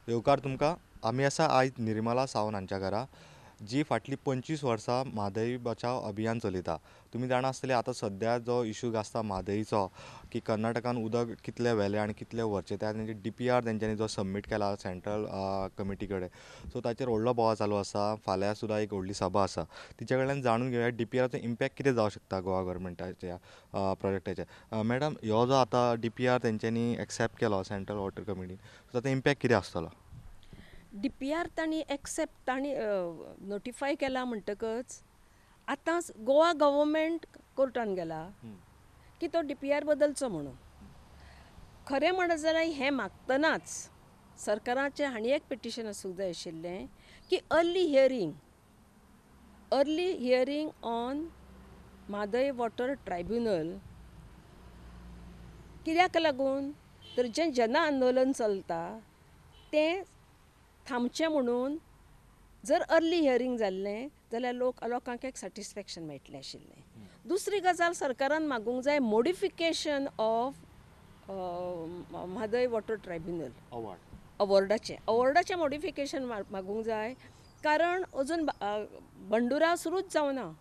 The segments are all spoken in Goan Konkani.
येवकार तुमकां. आमी आसा आयज निर्मला सावंत हांच्या घरा, जी फाटलीं 25 वर्सां म्हादय बचाव अभियान चलयता. तुमी जाणा आसतले आतां सद्या जो इशू गाजता म्हादयचो, की कर्नाटकान उदक कितलें व्हेलें आनी कितलें व्हरचें, त्या तेंचे DPR तेंच्यांनी जो सबमीट केला सेंट्रल कमिटी कडेन, सो ताचेर व्हडलो बोवाळ चालू आसा. फाल्यां सुद्दां एक व्हडली सभा आसा, तिच्या कडल्यान जाणून घेवया DPRचो इम्पॅक्ट कितें जावंक शकता गोवा गव्हर्मेंटाच्या प्रोजेक्टाचेर. मॅडम, ह्यो जो आतां DPR तेंच्यांनी एक्सेप्ट केलो सेंट्रल वॉटर कमिटीन, सो ताचो इम्पॅक्ट कितें आसतलो? DPR तांणी एक्सेप्ट तांणी नोटिफाय केला म्हणटकच आतां गोवा गव्हर्मेंट कोर्टान गेला की तो DPR बदलचो म्हणून. खरें म्हणत जाल्यार हें मागतनाच सरकाराचें हांणी एक पिटिशन आसूंक जाय आशिल्लें की early hearing on Mhadei water tribunal. कित्याक लागून तर जें जन आंदोलन चलता तें थांबचें म्हणून जर अर्ली हियरींग जाल्लें जाल्यार लोकांक एक सॅटिस्फॅक्शन मेळटलें आशिल्लें. दुसरी गजाल सरकारान मागूंक जाय modification of Mhadei water tribunal अवॉर्डाचें modification मागूंक जाय, कारण अजून बंडुरा सुरूच जावना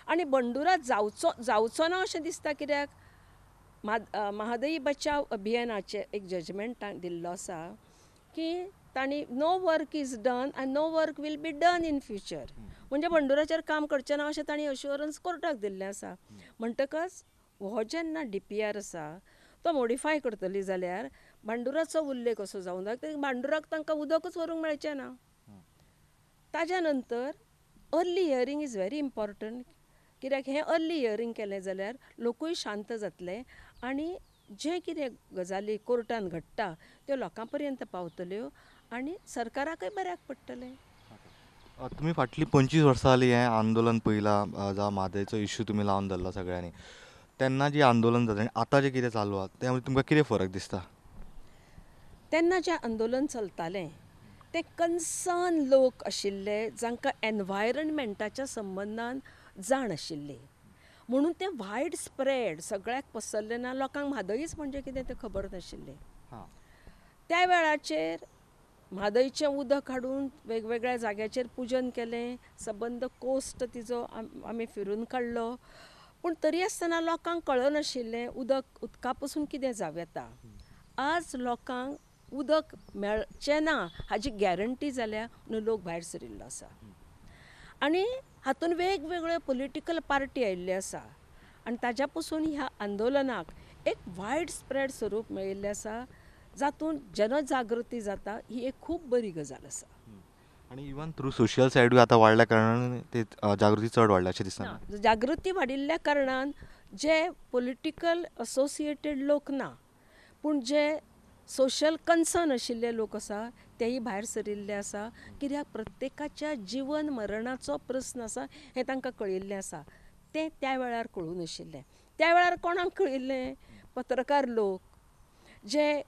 आनी बंडुरा जावचो ना अशें दिसता. कित्याक म्हादय बचाव अभियानाचें एक जजमेंट दिल्लो आसा की तांणी no work is done and no work will be done in future, म्हणजे बंडुराचेर काम करचें ना अशें तांणी अश्योरन्स कोर्टाक दिल्लें आसा. म्हणटकच हो जेन्ना DPR आसा तो मॉडिफाय करतली जाल्यार भांडुराचो उल्लेख असो जावंक जाय, कित्याक भांडुराक तांकां उदकूच व्हरूंक मेळचें ना. ताज्या नंतर early hearing is very important, कित्याक हें अर्ली हियरींग केलें जाल्यार लोकूय शांत जातले आनी जें कितें गजाली कोर्टान घडटा त्यो लोकां पर्यंत पावतल्यो आनी सरकाराकय बऱ्याक पडटलें. तुमी फाटलीं 25 वर्सां जालीं हें आंदोलन पळयलां, जावं म्हादयचो इश्यू तुमी लावन धरला सगळ्यांनी, तेन्ना जें आंदोलन जालें आनी आतां जें कितें चालू आसा तें तुमकां कितें फरक दिसता? तेन्ना जें आंदोलन चलतालें तें कन्सर्न लोक आशिल्ले जांकां एनवायरमेंटाच्या संबंदान जाण आशिल्ली, म्हणून तें वायड स्प्रेड सगळ्याक पसरलें ना. लोकांक म्हादयच म्हणजे कितें तें खबर नाशिल्लें. त्या वेळाचेर म्हादयचें उदक हाडून वेगवेगळ्या जाग्याचेर पुजन केलें, सबंद कोस्ट तिजो आमी फिरून काडलो, पूण तरी आसतना लोकांक कळनाशिल्लें उदका पसून कितें जावं येता. आज लोकांक उदक मेळचें ना हाजी गॅरंटी जाल्या म्हणून लोक भायर सरिल्लो आसा आनी हातूंत वेगवेगळ्यो पॉलिटिकल पार्टी आयिल्ल्यो आसा आनी ताज्या पसून ह्या आंदोलनाक एक वायड स्प्रेड स्वरूप मेळिल्लें आसा, जातूंत जनजागृती जाता. ही एक खूब बरी गजाल आसा. आनी इवन थ्रू सोशल सायडूय आतां वाडल्या कारणान ते जागृती चड वाडल्या अशें दिसता. जागृती वाडिल्ल्या कारणान जे पॉलिटिकल असोसिएटेड लोक ना, पूण जे सोशल कन्सर्न आशिल्ले लोक आसा तेय भायर सरिल्ले आसा, कित्याक प्रत्येकाच्या जिवन मरणाचो प्रस्न आसा हें तांकां कळिल्लें आसा. तें त्या वेळार कळूं नाशिल्लें. त्या वेळार कोणाक कळिल्लें? पत्रकार लोक, जे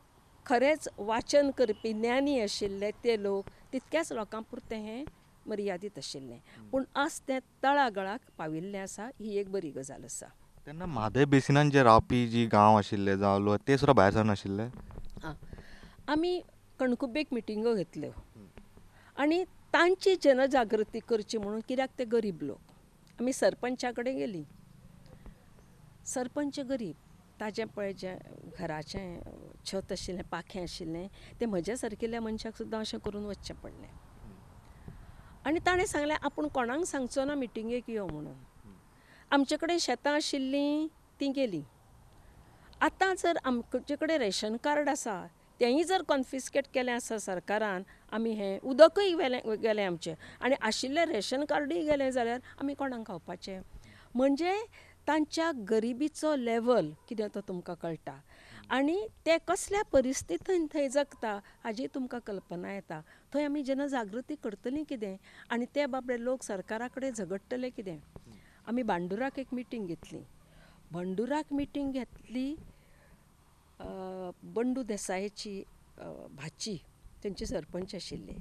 खरेंच वाचन करपी ज्ञानी आशिल्ले ते लोक, तितक्याच लोकां पुरतें हें मर्यादीत आशिल्लें. पूण आज तें तळागळाक पाविल्लें आसा, ही एक बरी गजाल आसा. तेन्ना म्हादय बेसिनान जे रावपी जी गांव आशिल्ले जावं लोक ते सुद्दां भायर सरनाशिल्ले. आमी कणकुबेक मिटिंगो घेतल्यो आनी तांची जनजागृती करची म्हणून, कित्याक ते गरीब लोक. आमी सरपंचा कडेन गेलीं, सरपंच गरीब, ताजें पळय जें घराचें छत आशिल्लें, पाखें आशिल्लें, तें म्हज्या सारकिल्ल्या मनशाक सुद्दां अशें करून वचचें पडलें. आनी ताणें सांगलें आपूण कोणाक सांगचो ना मिटिंगेक यो म्हणून. आमचे कडेन शेतां आशिल्लीं तीं गेलीं. आतां जर आमचे कडेन रेशन कार्ड आसा तेंय जर कॉन्फिस्केट केलें आसा सरकारान, आमी हें उदकूय गेलें आमचें आनी आशिल्लें रेशन कार्डूय गेलें जाल्यार आमी कोणाक खावपाचें? म्हणजे तांच्या गरिबीचो लेवल कितें तो तुमकां कळटा आनी ते कसल्या परिस्थितीन थंय जगता हाजी तुमकां कल्पना येता. थंय आमी जनजागृती करतलीं कितें आनी ते बाबडे लोक सरकारा कडेन झगडटले कितें? आमी भांडुराक एक मिटींग घेतली. भांडुराक मिटींग घेतली, बंडू देसायाची भाची तेंची सरपंच आशिल्ली,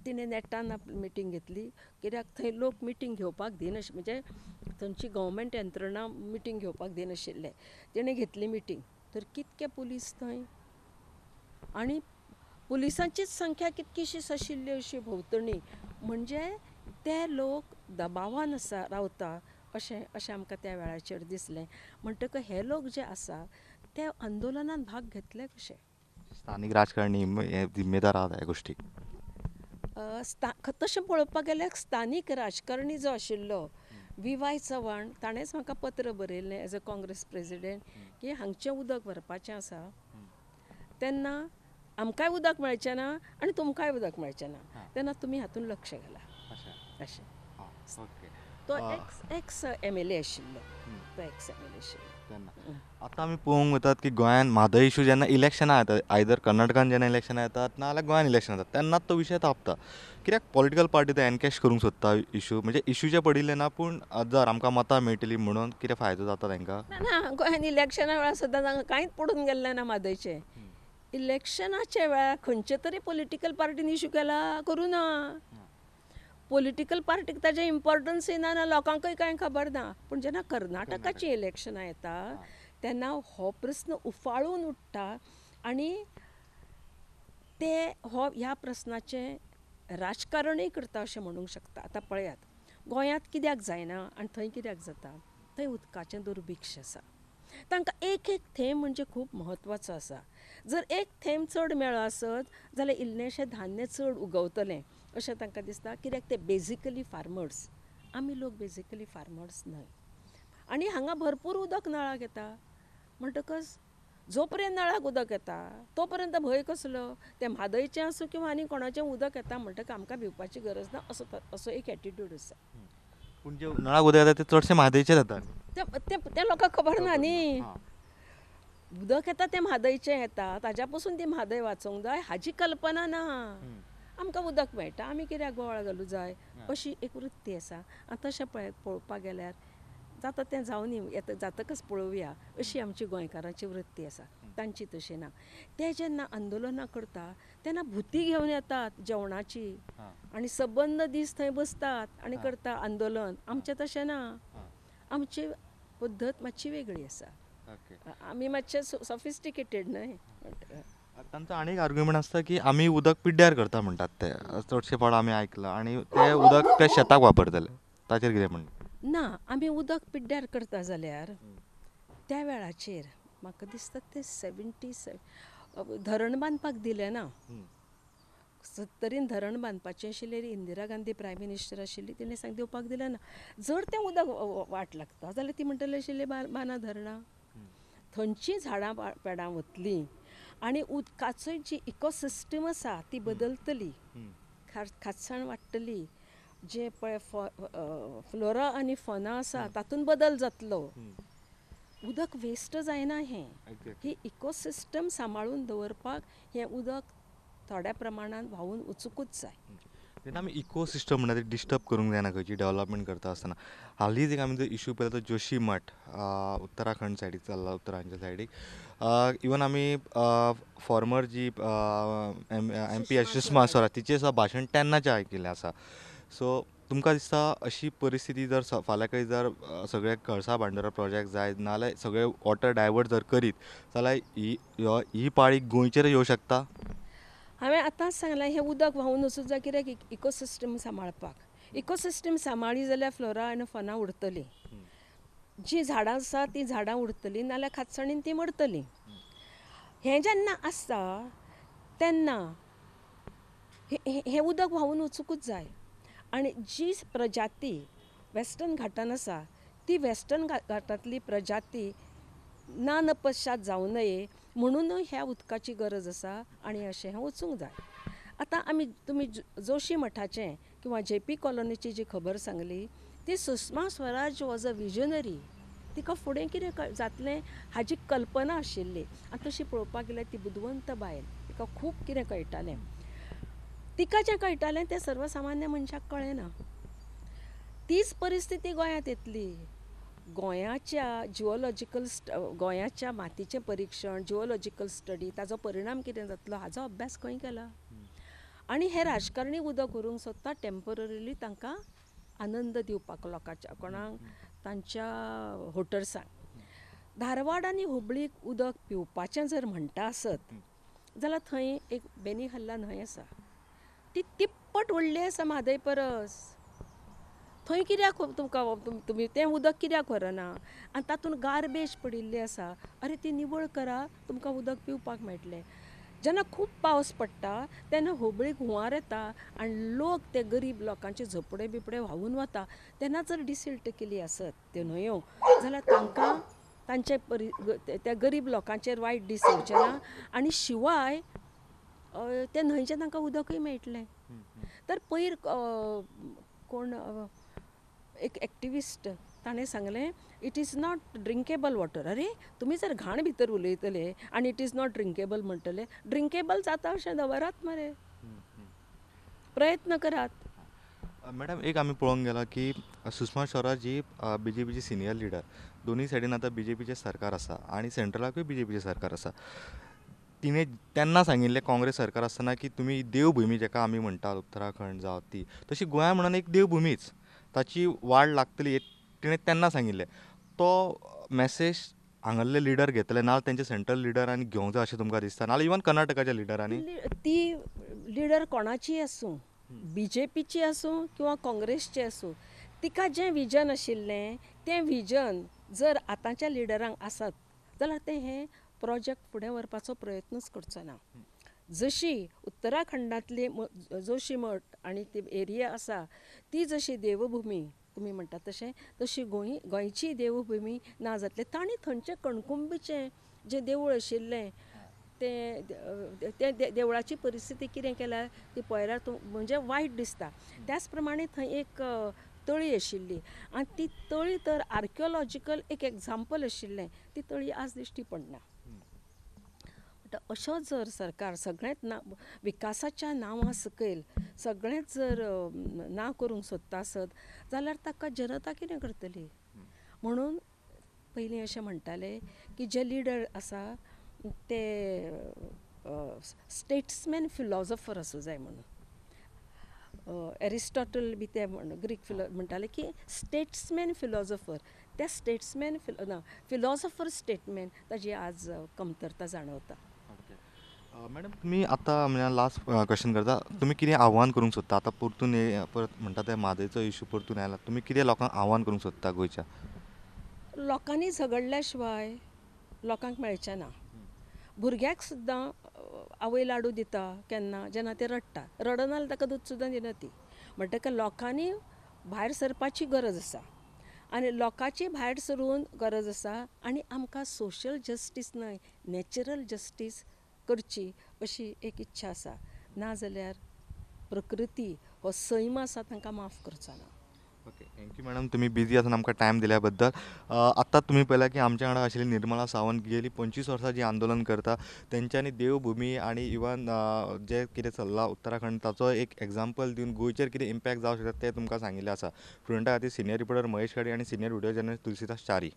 तिणें नेटान मिटींग घेतली, कित्याक थंय लोक मिटींग घेवपाक दिनाशिल्ले, म्हणजे थंयची गव्हर्मेंट यंत्रणा मिटींग घेवपाक दिनाशिल्ले. तिणें घेतली मिटींग, तर कितके पुलीस थंय आनी पुलिसांचीच संख्या कितकीशीच आशिल्ली अशी भोंवतणी. म्हणजे ते लोक दबावान आसा रावता अशें अशें आमकां त्या वेळाचेर दिसलें. म्हणटकच हे लोक जे आसा ते आंदोलनान भाग घेतले कशे? स्थानीक राजकारणी हे जिम्मेदार आहात ह्या गोष्टीक. तशें पळोवपाक गेल्यार स्थानीक राजकारणी जो आशिल्लो वी वाय चव्हाण, ताणेंच म्हाका पत्र बरयल्लें एज अ काँग्रेस प्रेजिडेंट की हांगचें उदक व्हरपाचें आसा तेन्ना आमकांय उदक मेळचें ना आनी तुमकांय उदक मेळचें ना, तेन्ना तुमी हातूंत लक्ष घाला अशें. तो एक्स एमएलए आशिल्लो, तो एक्स एमएलए आशिल्लो तेन्ना. आतां आमी पळोवंक वतात की गोंयांत म्हादय इशू जेन्ना इलेक्शनां येतात, आयदर कर्नाटकान जेन्ना इलेक्शनां येतात ना जाल्यार गोंयांत इलेक्शनां येतात, तेन्नाच तो विशय तापता. कित्याक पॉलिटिकल पार्टी ते एनकॅश करूंक सोदता इशू, म्हणजे इशूचें पडिल्लें ना, पूण जर आमकां मतां मेळटलीं म्हणून कितें फायदो जाता तांकां? ना ना, गोंयांत इलेक्शना वेळार सुद्दां तांकां कांयच पडून गेल्लें ना म्हादयचें. इलेक्शनाच्या वेळार खंयचे तरी पॉलिटिकल पार्टीन इशू केला करूं ना, पॉलिटिकल पार्टीक ताजें इम्पॉर्टन्सूय ना, ना लोकांकूय कांय खबर ना. पूण जेन्ना कर्नाटकाचीं इलेक्शनां येता तेन्ना हो प्रस्न उफाळून उठ्ठा आनी ते हो ह्या प्रस्नाचें राजकारणूय करता अशें म्हणूंक शकता. आतां पळयात गोंयांत कित्याक जायना आनी थंय कित्याक जाता? थंय उदकाचें दुर्भिक्ष आसा. तांकां एक एक थेंब म्हणजे खूब म्हत्वाचो आसा. जर एक थेंब चड मेळ्ळो आसत जाल्यार इल्लेंशें धान्य चड उगवतलें अशें तांकां दिसता. कित्याक ते बेजिकली फार्मर्स, आमी लोक बेजिकली फार्मर्स न्हय. आनी हांगा भरपूर उदक नळाक येता, म्हणटकच जो पर्यंत नळाक उदक येता तो पर्यंत भंय कसलो? तें म्हादयचें आसूं किंवा आनी कोणाचें उदक येता म्हणटकच आमकां भिवपाची गरज ना असो असो एक एटिट्यूड आसा. पूण जें नळाक उदक येता तें चडशें म्हादयचें जाता, तें लोकांक खबर ना न्ही. उदक येता तें म्हादयचें येता, ताज्या पसून ती म्हादय वाचोवंक जाय हाजी कल्पना ना. आमकां उदक मेळटा आमी कित्याक बोवाळ घालूं जाय अशी एक वृत्ती आसा. आनी तशें पळोवपाक गेल्यार जाता तें जावनी, जातकच पळोवया अशी आमची गोंयकारांची वृत्ती आसा. तांची तशी ना. ते जेन्ना आंदोलनां करता तेन्ना भुती घेवन येतात जेवणाची आनी सबंद दीस थंय बसतात आनी करता आंदोलन. आमचें तशें ना, आमची पद्दत मातशी वेगळी आसा, आमी मातशे सॉफिस्टिकेटेड न्हय. तांचो आनीक आर्ग्युमेंट आसता की आमी उदक पिड्ड्यार करता म्हणटात ते, चडशे फावट आमी आयकलां, आनी ते उदक ते शेताक वापरतले, ताचेर कितें म्हणटा? ना, आमी उदक पिड्ड्यार करता जाल्यार त्या वेळाचेर म्हाका दिसता ते 77 धरण बांदपाक दिलें ना. 70 धरण बांदपाचें आशिल्लें, इंदिरा गांधी प्रायम मिनिस्टर आशिल्ली, तिणें सांग दिवपाक दिलें ना. जर तें उदक वाट लागता जाल्यार ती म्हणटली आशिल्ली बांदा धरणां, थंयचीं झाडां पेडां वतलीं आनी उदकाचो जी इकोसिस्टम आसा ती बदलतली, खातसाण वाडटली, जे पळय फ्लोरा आनी फॉना आसा तातूंत बदल जातलो, उदक वेस्ट जायना. हें ही इकोसिस्टम सांबाळून दवरपाक हें उदक थोड्या प्रमाणान व्हांवून वचुंकूच जाय. जेन्ना आमी इकोसिस्टम म्हणटा ती डिस्टर्ब करूंक जायना खंयची डेवलपमेंट करता आसतना. हालींच एक आमी जो इशू पळयला तो जोशी मठ उत्तराखंड सायडीक चल्ला, उत्तरांचल सायडीक. इवन आमी फॉर्मर जी एमपी सुषमा स्वराज तिचें सुद्दां भाशण तेन्नाचें आयकिल्लें आसा. सो तुमकां दिसता अशी परिस्थिती जर फाल्यां खंय जर सगळे कळसा भांडुरा प्रोजेक्ट जाय नाजाल्यार सगळे वॉटर डायवर्ट जर करीत जाल्यार ही पाळी गोंयचेर येवं शकता? हांवें आतांच सांगलां, हें उदक व्हांवून वचूंक जाय कित्याक इकोसिस्टम सांबाळपाक. इकोसिस्टम सांबाळ्ळी जाल्यार फ्लोरा आनी फॉना उरतली, जीं झाडां आसा तीं झाडां उरतलीं, नाजाल्यार खातसाणीन तीं मरतलीं. हें जेन्ना आसता तेन्ना हें उदक व्हांवून वचुंकूच जाय. आनी जी प्रजाती वेस्टर्न घाटान आसा ती वेस्टर्न घाटांतली प्रजाती ना नपश्चात जावं नये म्हणून ह्या उदकाची गरज आसा आनी अशें हें वचूंक जाय. आतां आमी तुमी जोशी मठाचें किंवा जे पी कॉलनीची जी खबर सांगली ती Sushma Swaraj was a visionary. तिका फुडें कितें जातलें हाजी कल्पना आशिल्ली. आनी तशी पळोवपाक गेल्यार ती बुदवंत बायल, तिका खूब कितें कळटालें. तिका जें कळटालें तें सर्वसामान्य मनशाक कळ्ळें ना. तीच परिस्थिती गोंयांत येतली. गोंयाच्या जिओलॉजिकल गोंयाच्या मातीचें परिक्षण, जिओलॉजिकल स्टडी, ताजो परिणाम कितें जातलो हाजो अभ्यास खंय केला? आनी हे राजकारणी उदक व्हरूंक सोदता टेम्पररीली तांकां आनंद दिवपाक लोकांच्या, कोणाक तांच्या वोटर्सांक. धारवाड आनी हुबळीक उदक पिवपाचें जर म्हणटा आसत जाल्यार थंय एक बेनी हल्ला न्हंय आसा, ती तिप्पट व्हडली आसा म्हादय परस. थंय कित्याक तुमकां तुमी तें उदक कित्याक व्हरना आनी तातूंत गार्बेज पडिल्ली आसा, अरे ती निवळ करा, तुमकां उदक पिवपाक मेळटलें. जेन्ना खूब पावस पडटा तेन्ना होबळीक हुंवार येता आनी लोक ते गरीब लोकांचे झोपडे बिपडे व्हांवून वता. तेन्ना जर डिसिल्ट केली आसत त्यो न्हंयो जाल्यार तांकां तांचे त्या गरीब लोकांचेर वायट दीस येवचे ना आनी शिवाय त्या न्हंयचें तांकां उदकूय मेळटलें. तर पयर कोण एक एक्टिविस्ट ताणें सांगलें it is not drinkable water. अरे तुमी जर घाण भितर उलयतले आनी it is not drinkable म्हणटले, ड्रिंकेबल जाता अशें दवरात मरे, प्रयत्न करात. मॅडम, एक आमी पळोवंक गेला की सुषमा स्वराज ही बीजेपीची सिनियर लिडर, दोनूय सायडीन आतां बीजेपीचें सरकार आसा आनी सेंट्रलाकूय बीजेपीचें सरकार आसा. तिणें तेन्ना सांगिल्लें काँग्रेस सरकार आसतना की तुमी देवभुमी जाका आमी म्हणटात उत्तराखंड जावं ती, तशी गोंया म्हणून एक देवभुमीच, ताची वाड लागतली तिणें तेन्ना सांगिल्लें. तो मॅसेज हांगासरले लिडर घेतले ना तेंचे सेंट्रल लिडरांनी घेवंक जाय अशें तुमकां दिसता, नाजाल्यार इवन कर्नाटकाच्या लिडरांनी? ती लिडर कोणाची आसूं, बीजेपीची आसूं किंवा काँग्रेसची आसूं, तिका जें विजन आशिल्लें तें विजन जर आतांच्या लिडरांक आसत जाल्यार तें हें प्रोजेक्ट फुडें व्हरपाचो प्रयत्नूच करचो ना. जशी उत्तराखंडांतली जोशी मठ आनी ती एरिया आसा ती जशी देवभुमी तुमी म्हणटात तशें, तशी गोंयची देवभुमी ना जातली. तांणी थंयचें कणकुंबीचें जें देवूळ आशिल्लें तें ते देवळाची परिस्थिती कितें केल्या ती पळयल्यार तूं म्हणजे वायट दिसता. त्याच प्रमाणे थंय एक तळी आशिल्ली आनी ती तळी तर आर्कियोलॉजिकल एक एग्जाम्पल आशिल्लें, ती तळी आज दिश्टी पडना. अशो जर सरकार सगळेंच ना विकासाच्या नांवा सकयल सगळेंच जर ना करूंक सोदता आसत जाल्यार ताका जनता कितें करतली? म्हणून पयलीं अशें म्हणटाले की जे लिडर आसा ते स्टेट्समॅन फिलॉजॉफर आसूं जाय म्हणून. एरिस्टॉटल बी ते ग्रीक म्हणटाले की स्टेट्समॅन फिलॉजॉफर, त्या स्टेट्समॅन ना फिलॉजॉफर स्टेटमॅन ताजी आज कमतरता जाणवता. मॅडम, तुमी आतां म्हळ्यार लास्ट क्वेश्चन करता, तुमी कितें आव्हान करूंक सोदता आतां परतून परत म्हणटा ते म्हादयचो इशू परतून आयला, तुमी कितें लोकांक आव्हान करूंक सोदता गोंयच्या? लोकांनी झगडल्या शिवाय लोकांक मेळचें ना. भुरग्याक सुद्दां आवय लाडू दिता केन्ना जेन्ना ते रडटा, रडना जाल्यार ताका दूद सुद्दां दिना ती. म्हणटकच लोकांनी भायर सरपाची गरज आसा आनी लोकांची भायर सरून गरज आसा आनी आमकां सोशल जस्टीस न्हय नॅचरल जस्टीस करची अशी एक इच्छा आसा. नाजाल्यार प्रकृती हो सैम आसा तांकां माफ करचो ना. ओके, thank you madam, तुमी बिजी आसून आमकां टायम दिल्या बद्दल. आत्तां तुमी पळयलां की आमच्या वांगडा आशिल्ली निर्मला सावंत गेली 25 वर्सां जी आंदोलन करता, तेंच्यांनी देवभुमी आनी इवन जें कितें चल्लां उत्तराखंड ताचो एक एग्जाम्पल दिवन गोंयचेर कितें इम्पॅक्ट जावंक शकता तें तुमकां सांगिल्लें आसा. स्टुडंटा खातीर सिनियर रिपोर्टर महेश गाडी आनी senior video journalist Tulsidas Chari.